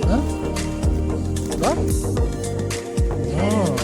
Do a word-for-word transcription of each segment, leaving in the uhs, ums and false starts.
Huh? What? Oh.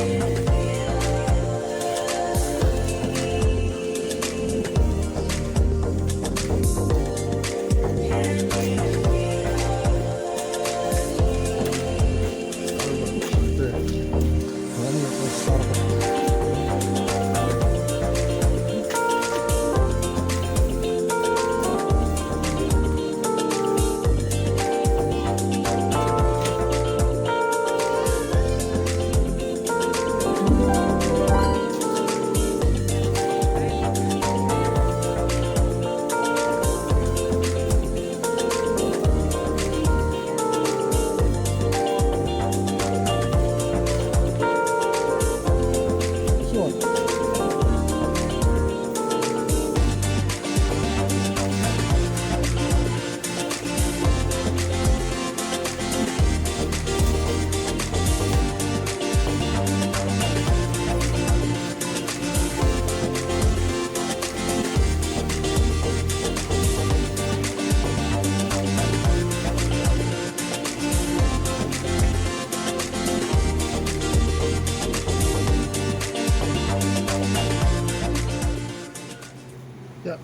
Yeah.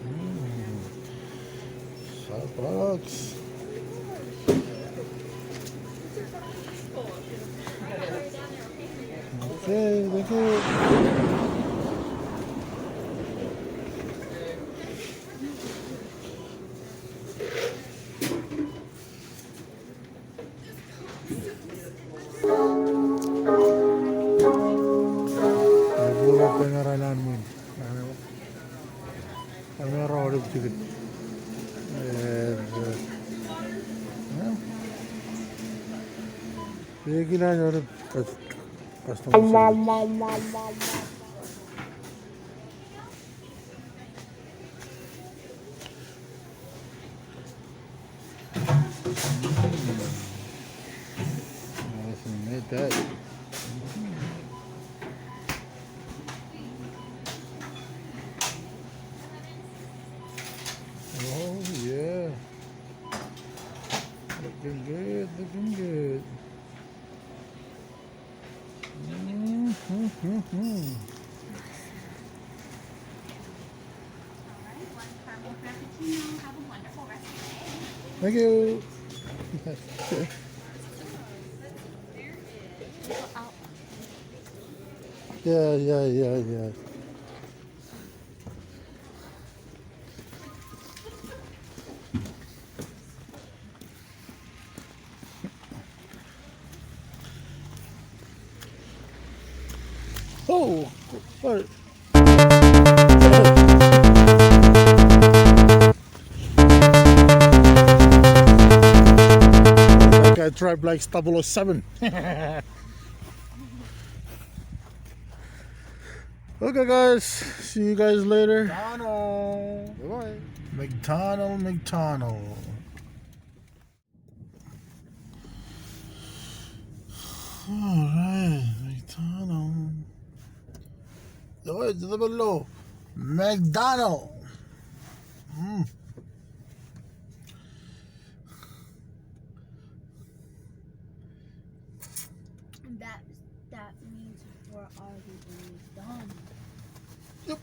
Mm. Starbucks. Okay, thank you. Awesome, made that. Oh, yeah. Looking good, looking good. Mm-hmm. Thank you. Yeah, yeah, yeah, yeah. Oh, what? That guy drive like double oh seven. Okay, guys. See you guys later. McDonald. Bye-bye. McDonald, McDonald. All right, McDonald. Eo, ej jitōb ilo McDonald. Mm. That, that means we're already done. Yep.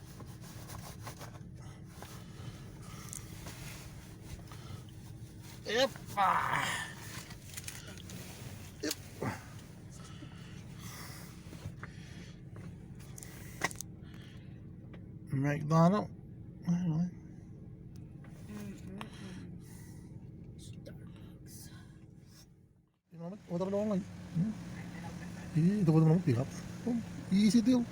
Yep. Yep. McDonald. All right. Easy deal.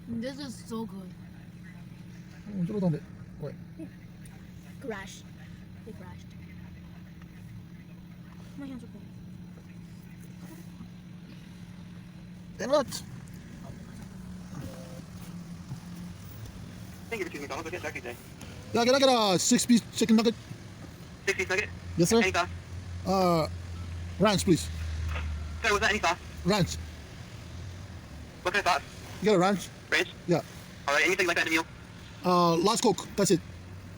This is so good. Crash. They crashed. Come on, hands are cold. Thank you for choosing McDonald's. What can I get for you today? Yeah, can I get a six-piece chicken nugget? Six-piece nugget? Yes, sir. Any sauce? Uh, ranch, please. Sir, was that any sauce? Ranch. What kind of sauce? You got a ranch? Ranch? Yeah. All right, anything like that in a meal? Uh, large Coke. That's it.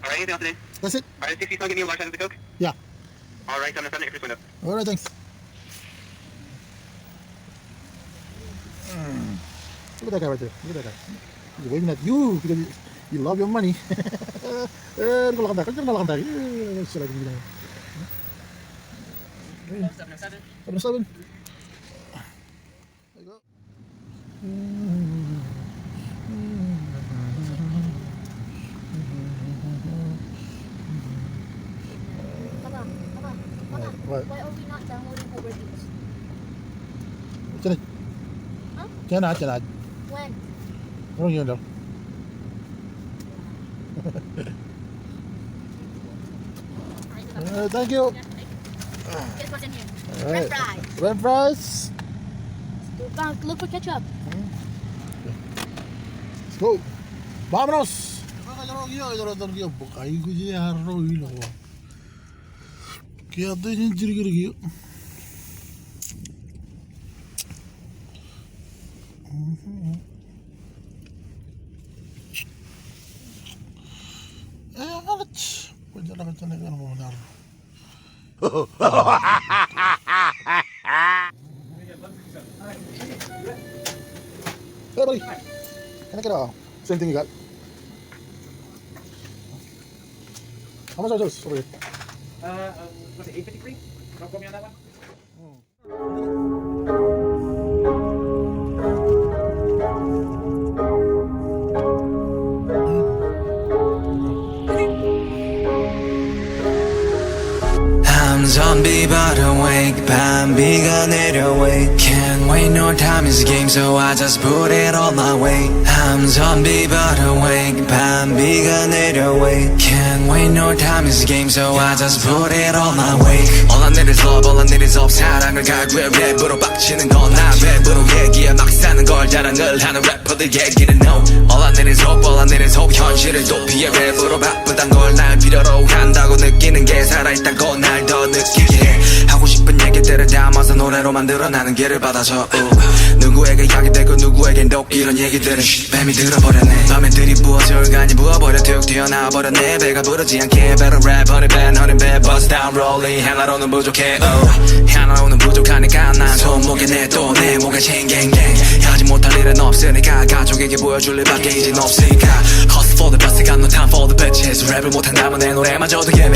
All right, anything else today? That's it. All right, six-piece nugget meal, large size of the Coke? Yeah. All right, seven oh seven, extra window. All right, thanks. Mm. Look at that guy right there. Look at that guy. He's waving at you because you, you love your money. Eh, look at that. Look at that. Eh, should I do that? Seven oh seven. Seven oh seven. There you go. Papa, Papa, Papa, what? Why are we not downloading Uber Eats? Jān ad. Huh? Jān ad, jān ad. When? When are you gonna do? Uh, thank you. Guess what's in here? All right. French fries. French fries. Look for ketchup. Let's go. Vámonos. Hey, buddy. Can I get a same thing you got? How much are those over here? Uh, um, was it eight fifty-three? Don't quote me on that one. I'm zombie but awake, 밤비가 내려와. Can't wait, no time is a game, so I just put it all my way. I'm zombie but awake, 밤비가 내려와. Can't wait, no time is a game, so I just put it all my way. All I need is love, all I need is hope. 사랑을 갈구해 랩으로 막 지는 건 나 랩으로 얘기해 막 사는 걸 자랑을 하는 래퍼들 얘기는 no. All I need is hope, all I need is hope. 현실을 도피해 랩으로 바쁘단 걸 날 필요로 한다고 느끼는 게 살아있다고 날 더 느끼게 해. 하고 싶은 얘기들을 담아서 노래로 만들어 나는 길을 받아서 우. 누구에게 이야기되고 누구에겐 독 이런 얘기들은 뱀이 들어버렸네. 밤에 들이부어 절간이 부어버려 툭 튀어나와버렸네. 배가 부르지 않게 배를 랩 honey bad honey bad bust down rolling 하나로는 부족해. Oh. 하나로는 부족하니까 난 손목에 내 또 내 목에 chain gang gang 하지 못할 일은 없으니까 가족에게 보여줄 일밖에 이젠 없으니까 hustle for the best got no time for the bitches 랩을 못한다면 내 노래마저도 예매